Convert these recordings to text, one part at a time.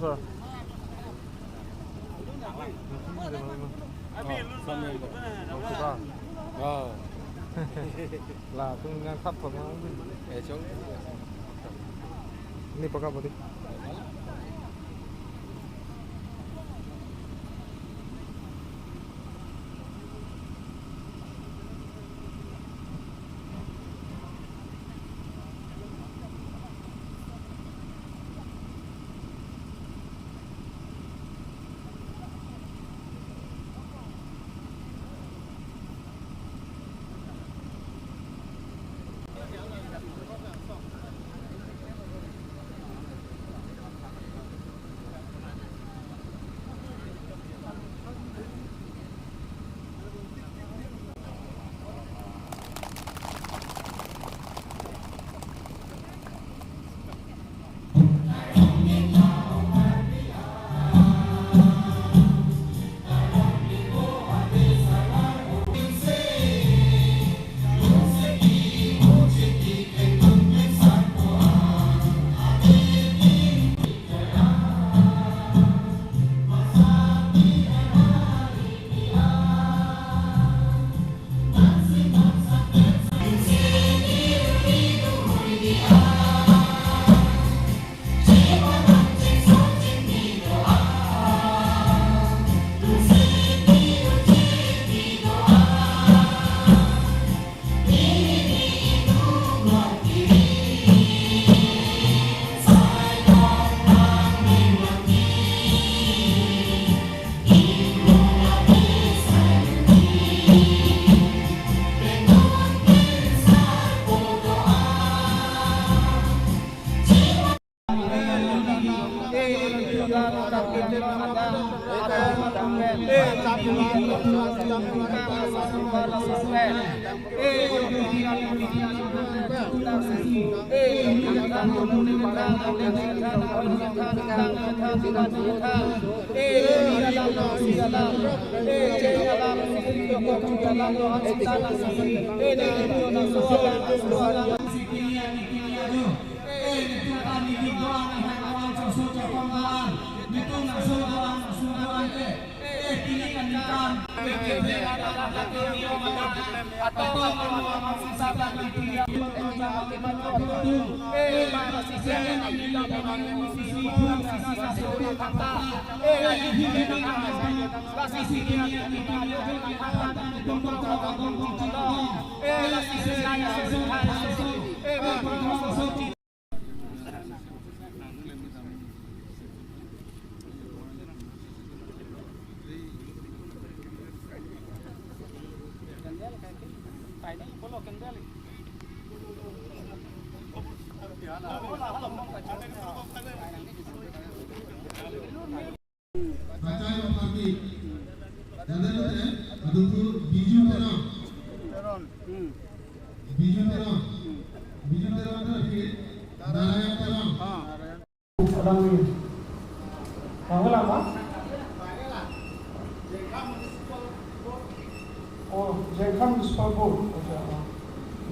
Sir? Là tôi ngang thấp rồi nó ini pakai apa?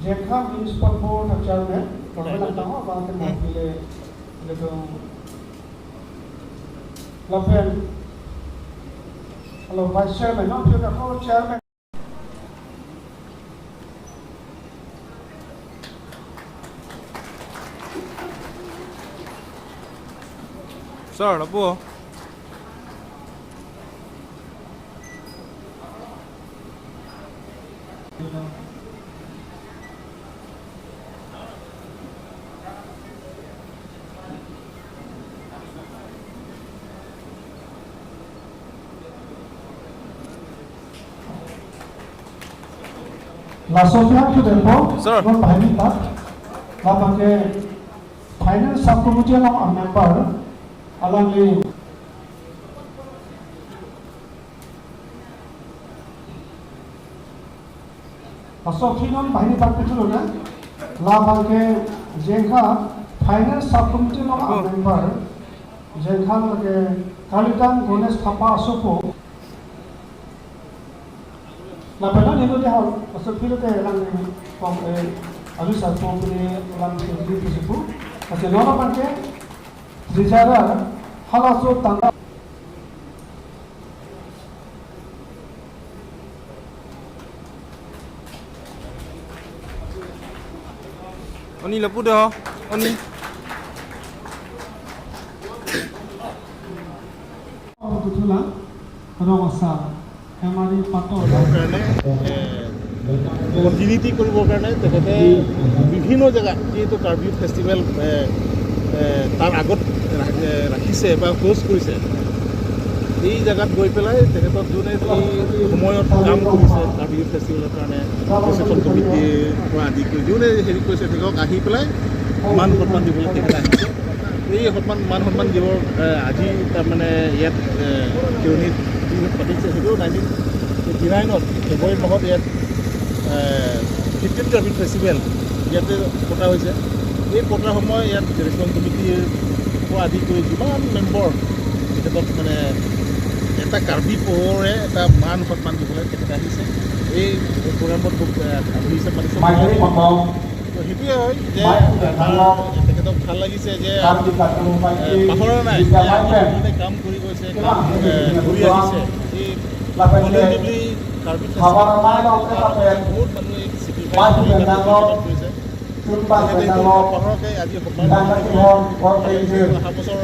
Jengkha Municipal Board Chairman, hello, Vice Chairman, no, Chairman. Sir, Abu. La Sofia to the Sir. Finance Subcommittee along a member along with Sofinon Bahini Parpituluna La Banke Jengha Finance Subcommittee along a member Jengha Kalidan Gones Thapa Asopo La pena ni lo dejo, o sea, fíjate, eran con alu sarpo pune ulang sendiri tersebut. Kasi lona panke treasurer 他说等到。 언니 러브더 언니 কাৰণে continuity কৰিবৰ কাৰণে তেখেতে বিভিন্ন জেগাত যিহেতু Karbi festival তাৰ আগত ৰাখিছে বা হোষ্ট কৰিছে, এই জেগাত গৈ পেলাই তেখেতক যোনে এই সময়ত কাম কৰিছে কাৰ্বি ফেষ্টিভেলৰ কাৰণে, ৰিচেপশ্যন কমিটিৰ পৰা আদি কৰি যোনে হেৰি কৰিছে, তেখেতক আহি পেলাই মান সন্মান দিবলৈ তেখেতে আহিছে। এই সন্মান মান সন্মান দিবৰ আজি তাৰমানে ইয়াত কিৰণিত যি পাতিছে, সেইটো 1989ত ফেব্ৰুৱাৰী মাহত ইয়াত 15 কাৰ্বি ফেষ্টিভেল ইয়াতে পতা হৈছে। এই পতাৰ সময় ইয়াত ৰেচপন কমিটিৰ পৰা আদি কৰি যিমান মেম্বৰ তেখেতক মানে এটা কাৰ্বি পোহৰে এটা মান সন্মান দিবলৈ তেখেতে আহিছে। এই প্ৰগ্ৰামত মোক আলহী হিচাপে মাতিছে। সেইটোৱে হয় যে তেখেতক ভাল লাগিছে যে পাহৰা নাই, যোনে কাম কৰি গৈছে, কাম কৰি আহিছে। এই গল্ডেন জুবলি কাৰ্বি ফেষ্টিভেল বহুত মানুহে চেক্ৰিফাইচ কৰিছে, তেখেতে সেইটো পাহৰাকে আজি সন্মান অহা বছৰ